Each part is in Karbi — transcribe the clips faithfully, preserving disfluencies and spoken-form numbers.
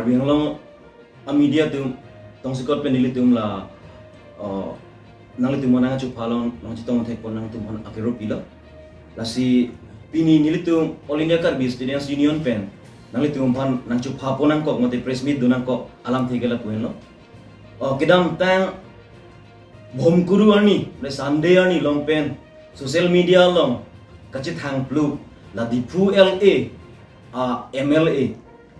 Karbi Anglong a media atum tongsekot pen nelitum la, uh, nanglitum aphan nangchupha along nangchetong thekpon nangtum aphan akero pilo. Lasi pini nelitum All India Karbi Students Union pen nanglitum aphan nangchupha pon nangkok mate press meet do nangkok alamthe ke lapu henlo. Uh, kedamtang Bhomkuru arni, le Sunday arni along pen social media along kachethang pluk la Diphu L A, uh, M L A,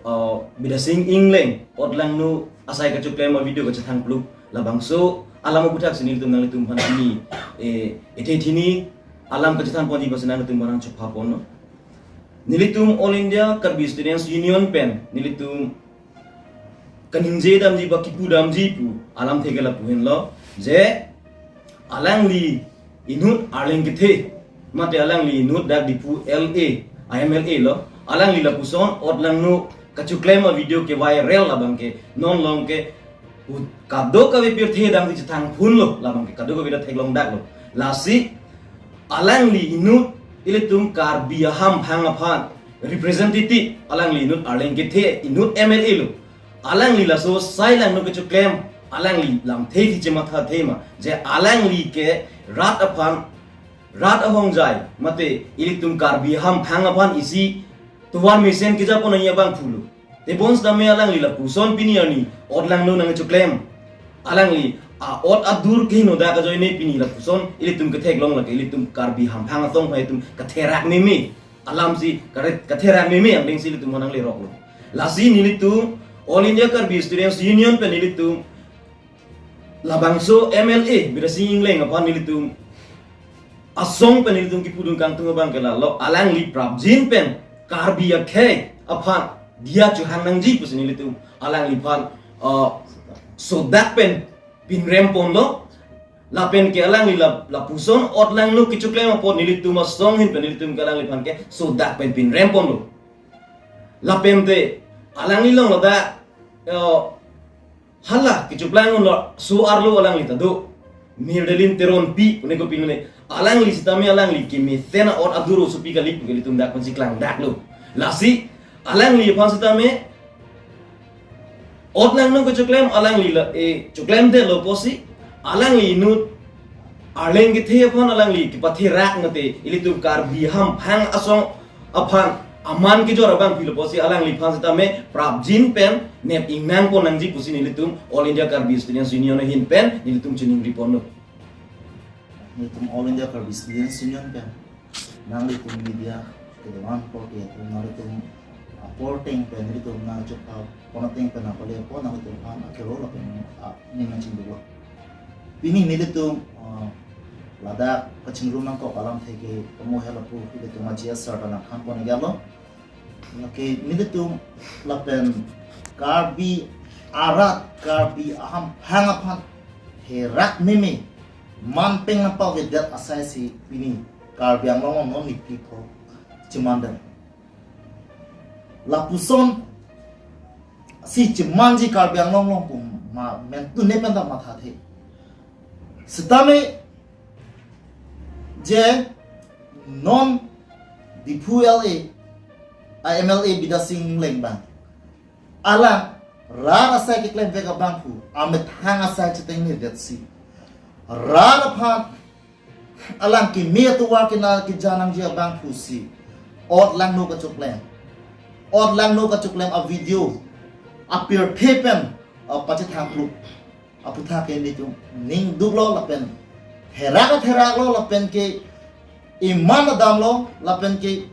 uh, Bidya Sing Engleng otlangno asai kachoklem a video kachethang pluk labangso alam aphuthak si nelitum nanglitum aphan pini, eh, ethe thini alam kachethang ponji aphan si nanglitum aphan nangchupha ponlo. Nelitum All India Karbi Students Union pen nelitum kaningje damji ba kipu damji pu alamthe ke lapu henlo je alangli inut Arleng kethe mate alangli inut dak Diphu L A, a M L A lo, alangli lapuson otlangno kachoklem a video ke viral labang ke non along ke u-, kadokave pirthe dang si chethang phunlo labang ke kadokave ta theklong daklo. Lasi alangli inut ilitum Karbi ahamphang aphan representative alangli inut Arleng kethe inut M L A lo. Alangli laso asai langno kachoklem alangli lamthe si chematha thema je alangli ke rat aphan, rat ahongjai mate ilitum Karbi ahamphang aphan isi tovar mesen kejapon nangji abangphu lo. Tebon sitame alangli lapuson pini arni otlangno nangchoklem. Alangli a-ot adur kehingno dak ajoine pini lapuson ilitum ketheklong lake ilitum Karbi hamphang asong aphan itum katherak meme alam si kare-, katherak meme angdeng si ilitum aphan nangleroklo. Lasi nelitum All India Karbi Students Union pen nelitum labangso M L A Bidya Sing Engleng aphan nelitum asong pen nelitum kipudun kangtung abang ke lalo alangli prapjin pen Karbi akhei aphan diya chohang nangji pusi nelitum alangliphan, uh, sodak pen pinrem ponlo. Lapen ke alangli la, lapuson otlangno kechoklem apot nelitum asong ahin pen nelitum ke alangliphan ke sodak pen pinrem ponlo. Lapen te alangli along ladak, eh, hala kechoklang lo so arlo alangli ta do. Mirdelin Teronpi, pune ko pinune. Alangli sitame alangli kemesen a-ot adur osopi kali pu ke ilitum dak pensi klang daklo. Lasi alangliphan sitame otlangno kechoklem alangli la, eh, choklemdetlo pusi alangli inut Arleng kethe aphan alangli kepatherak mate ilitum Karbi hamphang asong aphan aman kejor abangpi lo pusi alangliphan sitame prapjin pen nep ingnang pon nangji pusi nelitum All India Karbi Students Union ahin pen nelitum chiningri ponlo. Nelitum All India Karbi Students Union pen nanglitum media kedo-an apor ke nanglitum apor ateng pen nelitum nangchupha pon ateng pen nangpale apot nanglitum aphan akero lapen, ah, ning nangchingduklo. Pini nelitum, ah, ladak kachingrum nangkok alamthe ke kamo he lapu nelitum aji asar ta nangthan pon iklo. Lake nelitum lapen Karbi arat Karbi ahamphang aphan therak meme manpeng nangpavedet asai si pini Karbi Anglong non nipli pho chemandam. Lapuson si chemanji Karbi Anglong along pu ma mentune pen ta mathathe. Sitame je non Diphu L A a M L A Bidya Sing Engleng abang alang rat asai keklemvek abangphu amethang asai chetengnedetsi rat aphan alang keme atovar kena keja nangji abangphu si otlangno kachoklem, otlangno kachoklem a video apirthe pen, ah, pachethang pluk aphuthak ke nelitum ningduklo lapen therak atheraklo lapen ke iman adamlo lapen ke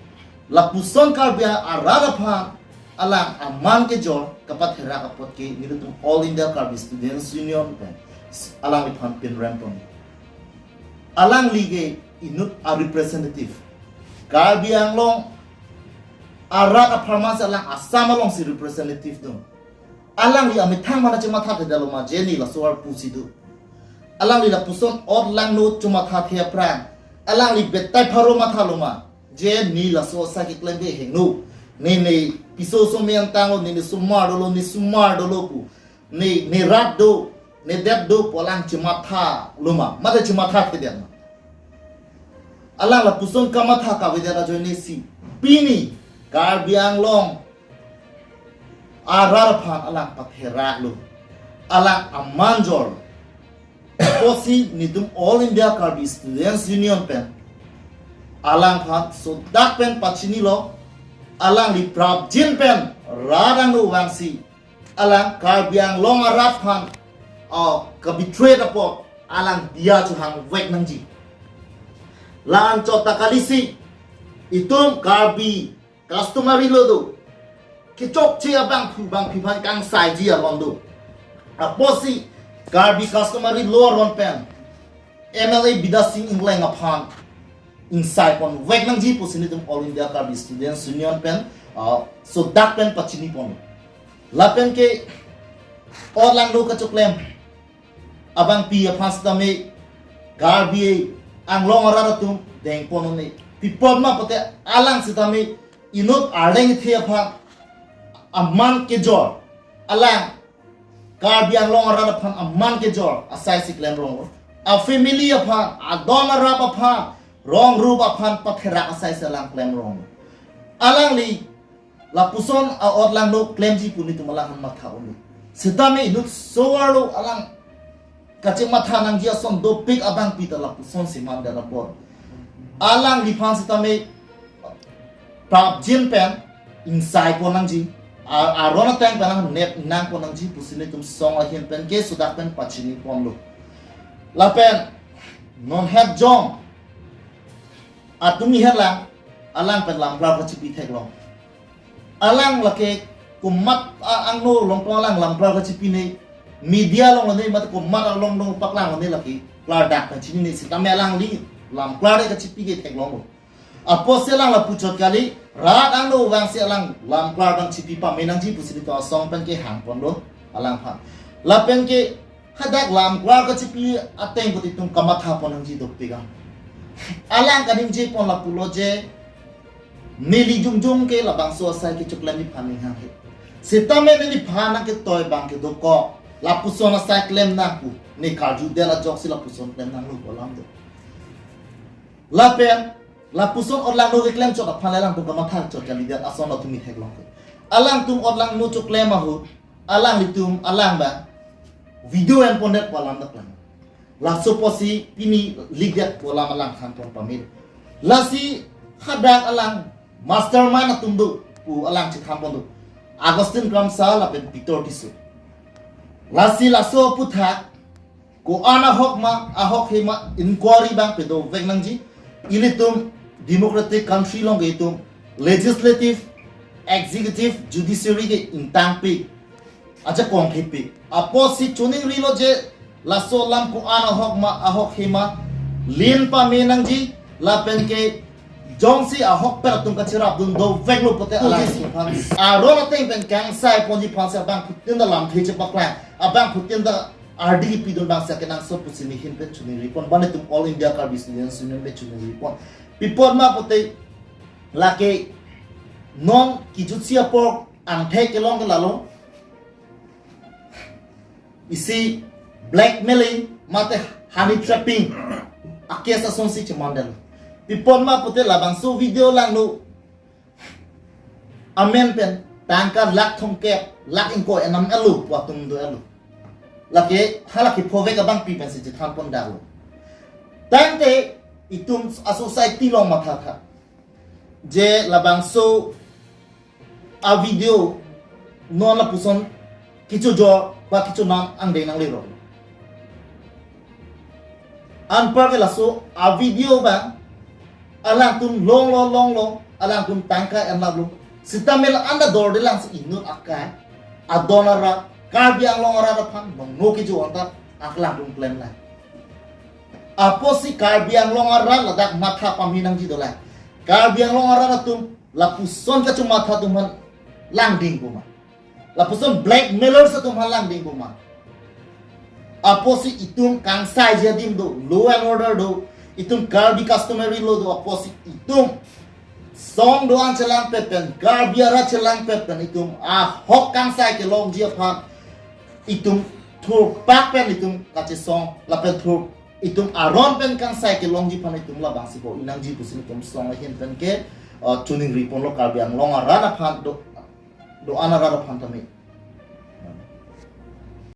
lapuson Karbi arat aphan alang aman kejor kapatherak apot ke nelitum All India Karbi Students Union pen alangliphan pinrem pon. Alangli ke inut a representative. Karbi Anglong arat apharman si alang Assam alongsi representative do. Alangli amethang mana chemathathedetlo ma je ne laso arpu si do. Alangli lapuson otlangno chemathathe aphrang alangli betai pharo mathalo ma je ne laso asai keklem kehingno. Ne ne piso osomar tanglo, ne ne osomar dolo, ne osomar dolo pu. Ne, ne rat do, ne det do pu alang chemathalo ma, mate chemathathedet ma. Alang lapuson kamatha kavedet ajoine si pini Karbi Anglong arat aphan alang patheraklo, alang aman jorlo. Apotsi netum All India Karbi Students Union pen alangphan sodak pen pachinilo, alangli prapjin pen rat angno vangsi alang Karbi Anglong arat aphan, oh, kabetray apot alang diya chohangvek nangji. La-anchot ta kalisi, itum Karbi customary law do, kechokche abangphu bangphi aphan kangsaiji aron do. Apotsi Karbi customary law aron pen M L A Bidya Sing Engleng aphan ingsaipon vek nangji pusi netum All India Karbi Students Union pen, ah, sodak pen pachiniponlo. Lapen ke ot langno kachoklem abangpi aphan sitame Karbi Anglong arat atum dengpon un-e. Pi apot ma pulote alang sitame inut arleng ithe aphan aman kejor, alang Karbi Anglong arat aphan aman kejor asai si klemronglo. A family aphan, adon arap aphan, rong rup aphan patherak asai si alang klemronglo. Alangli lapuson a-ot langno klemji pu netum alangphan matha un-e. Sitame inut so-arlo alang kachematha nangji ason dopik abangpi ta lapuson si mandar apot, alangliphan sitame prapjin pen ingsaipon nangji, a-, aron ateng pen nep nangpon nangji pusi netum song ahin pen ke sodak pen pachiniponlo. Lapen non het jong atum ihet lang, alang pen lamklar kachipi theklong. Alang lake komat a-, angno along tong alang lamklar kachipine, media along lone mate komat along tong paklang lone lake klardak pen chinine, sitame alangli lamklar kachipi ke theklonglo. Apotsi alang lapu chot kali, rat angno vangsi alang lamklar abang chipi pame nangji pusi netum asong pen ke hangponlo alangphan. Lapen ke hadak lamklar kachipi ateng put itum kamathapon nangji dopik ang. Alang kaningjepon lapulo je neli jongjong ke labangso asai kechoklem nephan ning hanghe. Sitame neliphan nangketoi abang ke dokok, lapuson asai klem nang pu ne karjudet ajoksi lapuson klem nanglo pu alam do. Lapen lapuson ot langno keklem chot aphan le alangtum kamatha chot kalidet ason atum itheklong ke. Alangtum ot langno choklem ahut alanglitum alang abang video enpondet pu alam dak lang. Laso apotsi pini likdet pu alam alang thanpon pame. Lasi hadak alang mastermind atum do pu alang chethanpon do, Augustine Kramsa lapen Peter Tisso. Lasi laso aputhak ko-an ahok ma, ahok he ma, inquiry abang padovek nangji. Ilitum democratic country along ke itum legislative, executive, judiciary ke ingtangpik, ajakong thepik. Apotsi choningrilo je laso alam ko-an ahok ma, ahok he ma, lin pame nangji, lapen ke jongsi ahokpet atum kacherapdun doveklo pulote alang aphan aron ateng pen kangsaiponji aphansi abangphutin ta lamthe chepaklang, abangphutin ta ardi kipidun abangsi akenangsot pusi nehin pen choningripon, ba netum All India Karbi Students Union pen choningripon. Pi apot ma pulote lake non kejutsi apor angthek kelong ke lalo isi blackmailing mate honey trapping a-case asonsi chemandetlo. Pi apot ma pulote labangso video langno amen pen tangka lakh thomkep, lakh ingkoi enam elo pu atum do elo. Lake halake phovek abangpi pensi chethanpon daklo. Tangte itum a-society along mathatha je labangso a-video non lapuson kechojor ba kechonam angdeng nanglelo. Anparke laso a-video abang alangtum longlo longlo, alangtum tangka enlaplo. Sitame la-an ta dorde langsi inut akai, adon arat, Karbi Anglong arat aphan nongno kejo anta alangtum klemlang. Apotsi Karbi Anglong arat ladak matha pame nangji dolang. Karbi Anglong arat atum lapuson kachomatha atum aphan langding pu ma, lapuson blackmailers atum aphan langding pu ma. Apotsi itum kangsaiji adim do, law and order do, itum Karbi customary law do, apotsi itum song do-an chelangpet pen, Karbi arat chelangpet pen itum ahok kangsai kelongji aphan itum thurpak pen itum kachesong lapen thur itum aron pen kangsai kelongji aphan itum labangsi bo-i nangji pusi itum song ahin pen ke, uh, choningriponlo Karbi Anglong arat aphan do, do-an arat aphan tame